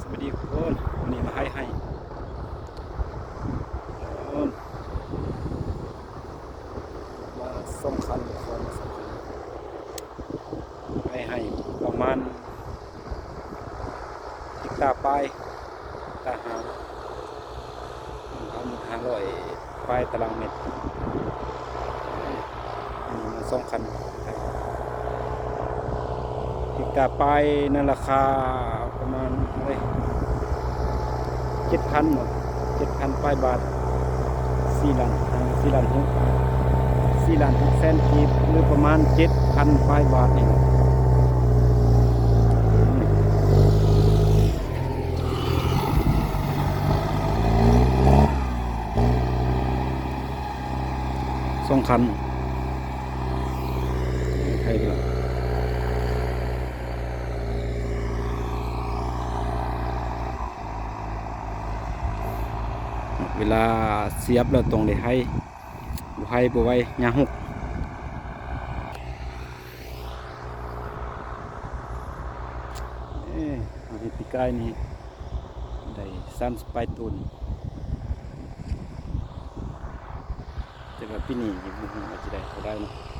ສະບາຍດີທຸກຄົນ, ມື້ນີ້ມາໄຮ່ໄຮ່ ມາສອງຄັນ ມາສອງຄັນ ໄຮ່ໄຮ່ປະມານເຮັກຕາປາຍ ເຮັກຕາຫ້າ ໜຶ່ງພັນຫ້າຮ້ອຍປາຍຕາລາງແມັດ. ອັນນີ້ມາສອງຄັນ ເຮັກຕາປາຍນັ້ນ ລາຄາປະມານເທົ່າໃດ ເຈັດພັນເນາະ ເຈັດພັນປາຍບາດ ສີ່ລ້ານຫ້າ ສີ່ລ້ານຫົກ ສີ່ລ້ານຫົກແສນກີບ ຫຼືປະມານເຈັດພັນປາຍບາດນີ້. ສອງຄັນ ໄທພຸ້ນລະ ເວລາສຽບແລ້ວຕ້ອງໄດ້ໄຮ່ ບໍ່ໄຮ່ບໍ່ໄຫວ ຫຍ້າຫົກ. ເອີ ເຮົາເຮັດປີກາຍນີ້ໄດ້ສາມສິບປາຍໂຕນ ແຕ່ວ່າປີນີ້ບໍ່ຮູ້ວ່າຈະໄດ້ເທົ່າໃດເນາະ.